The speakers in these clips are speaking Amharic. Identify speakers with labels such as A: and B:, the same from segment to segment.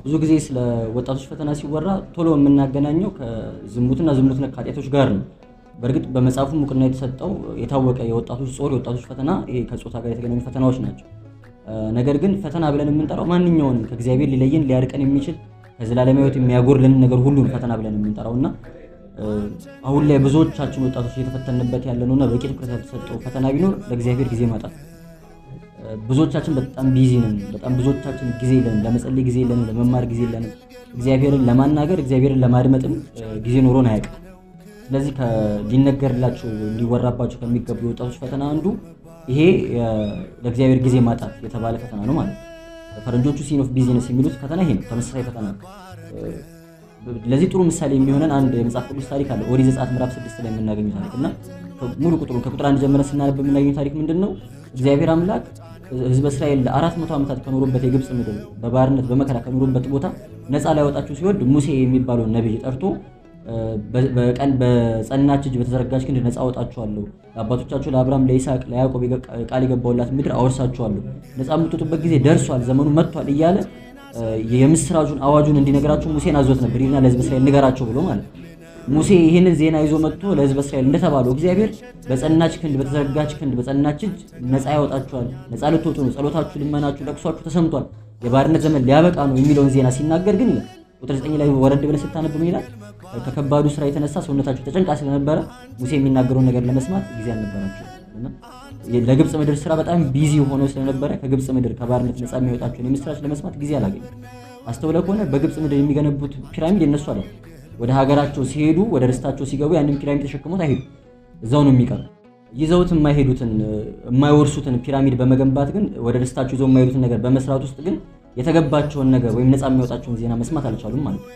A: ብዙ ጊዜ ስለ ወጣቶች ፈተና ሲወራ ቶሎ የምናገናኘው ከዝሙትና ዝሙት ነክ ኃጢአቶች ጋር ነው። በእርግጥ በመጽሐፉ እውቅና የተሰጠው የታወቀ የወጣቶች ጾር፣ የወጣቶች ፈተና ይሄ ከጾታ ጋር የተገናኙ ፈተናዎች ናቸው። ነገር ግን ፈተና ብለን የምንጠራው ማንኛውንም ከእግዚአብሔር ሊለየን ሊያርቀን የሚችል፣ ከዘላለም ሕይወት የሚያጎርልን ነገር ሁሉ ነው ፈተና ብለን የምንጠራው። እና አሁን ላይ ብዙዎቻችን ወጣቶች እየተፈተንበት ያለነውና በቂ ትኩረት ያልተሰጠው ፈተና ቢኖር ለእግዚአብሔር ጊዜ ማጣት። ብዙዎቻችን በጣም busy ነን። በጣም ብዙዎቻችን ጊዜ የለንም፣ ለመጸለይ ጊዜ የለንም፣ ለመማር ጊዜ የለንም፣ እግዚአብሔርን ለማናገር፣ እግዚአብሔርን ለማድመጥም ጊዜ ኖሮን አያውቅም። ስለዚህ ሊነገርላቸው ሊወራባቸው ከሚገቡ የወጣቶች ፈተና አንዱ ይሄ ለእግዚአብሔር ጊዜ ማጣት የተባለ ፈተና ነው ማለት ነው። ፈረንጆቹ sin of busyness የሚሉት ፈተና ይሄ ነው። ተመሳሳይ ፈተና ነው። ለዚህ ጥሩ ምሳሌ የሚሆነን አንድ የመጽሐፍ ቅዱስ ታሪክ አለ። ኦሪት ዘጸአት ምዕራፍ 6 ላይ የምናገኘው ታሪክ። እና ሙሉ ቁጥሩን ከቁጥር 1 ጀምረን ስናነብ የምናገኘው ታሪክ ምንድን ነው? እግዚአብሔር አምላክ ሕዝበ እስራኤል ለ400 ዓመታት ከኖሩበት የግብፅ ምድር፣ በባርነት በመከራ ከኖሩበት ቦታ ነፃ ሊያወጣቸው ሲወድ ሙሴ የሚባለውን ነቢይ ጠርቶ በቀን በጸናች እጅ በተዘረጋች ክንድ ነፃ አወጣችኋለሁ፣ ለአባቶቻችሁ ለአብርሃም፣ ለይስሐቅ፣ ለያዕቆብ ቃል የገባሁላት ምድር አወርሳችኋለሁ፣ ነፃ የምትወጡበት ጊዜ ደርሷል፣ ዘመኑ መጥቷል እያለ የምስራቹን አዋጁን እንዲነግራቸው ሙሴን አዞት ነበር። ይልና ለሕዝበ እስራኤል ንገራቸው ብሎ ማለት ነው። ሙሴ ይህንን ዜና ይዞ መጥቶ ለሕዝበ እስራኤል እንደተባለው እግዚአብሔር በጸናች ክንድ፣ በተዘረጋች ክንድ፣ በጸናች እጅ ነፃ ያወጣችኋል፣ ነፃ ልትወጡ ነው፣ ጸሎታችሁ፣ ልመናችሁ፣ ለቅሷችሁ ተሰምቷል፣ የባርነት ዘመን ሊያበቃ ነው የሚለውን ዜና ሲናገር ግን ይላል፣ ቁጥር 9 ላይ ወረድ ብለህ ስታነብ ምን ይላል? ከከባዱ ስራ የተነሳ ሰውነታቸው ተጨንቃ ስለነበረ ሙሴ የሚናገረውን ነገር ለመስማት ጊዜ አልነበራቸውም። እና ለግብፅ ምድር ስራ በጣም busy ሆኖ ስለነበረ ከግብፅ ምድር ከባርነት ነፃ የሚወጣቸውን የምስራች ለመስማት ጊዜ አላገኙም። አስተውለህ ከሆነ በግብፅ ምድር የሚገነቡት ፒራሚድ የነሱ አይደለም። ወደ ሀገራቸው ሲሄዱ፣ ወደ ርስታቸው ሲገቡ ያንን ፒራሚድ ተሸክሞት አይሄዱ፣ እዛው ነው የሚቀሩ። ይዘውት የማይሄዱትን፣ የማይወርሱትን ፒራሚድ በመገንባት ግን፣ ወደ ርስታቸው ይዘው የማይሄዱትን ነገር በመስራት ውስጥ ግን የተገባቸውን ነገር ወይም ነፃ የሚያወጣቸውን ዜና መስማት አልቻሉም ማለት ነው።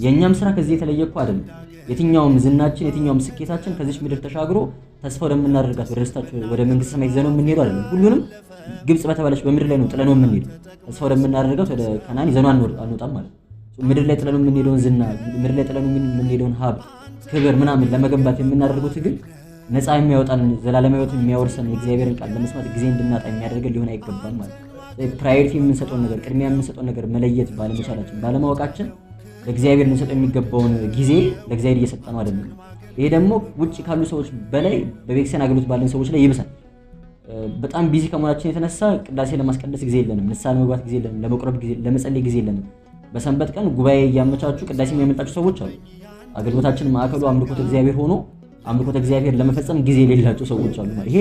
A: የእኛም ስራ ከዚህ የተለየ እኮ አይደለም። የትኛውም ዝናችን፣ የትኛውም ስኬታችን ከዚች ምድር ተሻግሮ ተስፋ ወደምናደርጋት ወደ ርስታችን፣ ወደ መንግስተ ሰማይ ይዘነው የምንሄደው አይደለም። ሁሉንም ግብፅ በተባለች በምድር ላይ ነው ጥለነው የምንሄደው። ተስፋ ወደምናደርጋት ወደ ከነዓን ይዘነው አንወጣም ማለት ነው። ምድር ላይ ጥለነው የምንሄደውን ዝና፣ ምድር ላይ ጥለነው የምንሄደውን ሀብት፣ ክብር ምናምን ለመገንባት የምናደርገው ትግል ነፃ የሚያወጣን፣ ዘላለማዊ ሕይወትን የሚያወርሰን የእግዚአብሔርን ቃል ለመስማት ጊዜ እንድናጣ የሚያደርገን ሊሆን አይገባም ማለት ነው። Priority የምንሰጠውን ነገር፣ ቅድሚያ የምንሰጠውን ነገር መለየት ባለመቻላችን፣ ባለማወቃችን ለእግዚአብሔር ልንሰጠው የሚገባውን ጊዜ ለእግዚአብሔር እየሰጠነው አይደለም። ይሄ ደግሞ ውጭ ካሉ ሰዎች በላይ በቤተክርስቲያን አገልግሎት ባለን ሰዎች ላይ ይብሳል። በጣም busy ከመሆናችን የተነሳ ቅዳሴ ለማስቀደስ ጊዜ የለንም፣ ንስሐ ለመግባት ጊዜ የለንም፣ ለመቁረብ ጊዜ፣ ለመጸለይ ጊዜ የለንም። በሰንበት ቀን ጉባኤ እያመቻቹ ቅዳሴ የሚያመልጣቸው ሰዎች አሉ። አገልግሎታችን ማዕከሉ አምልኮተ እግዚአብሔር ሆኖ አምልኮተ እግዚአብሔር ለመፈጸም ጊዜ የሌላቸው ሰዎች አሉ። ይሄ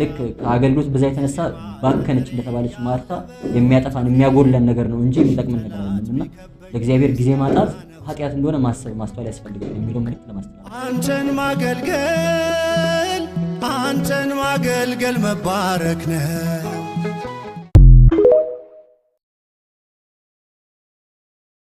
A: ልክ ከአገልግሎት ብዛት የተነሳ ባከነች እንደተባለች ማርታ የሚያጠፋን፣ የሚያጎድለን ነገር ነው እንጂ የሚጠቅምን ነገር አይደለም። እና ለእግዚአብሔር ጊዜ ማጣት ኃጢአት እንደሆነ ማሰብ፣ ማስተዋል ያስፈልጋል የሚለው መልእክት ለማስተላለፍ።
B: አንተን ማገልገል፣ አንተን ማገልገል መባረክ ነው።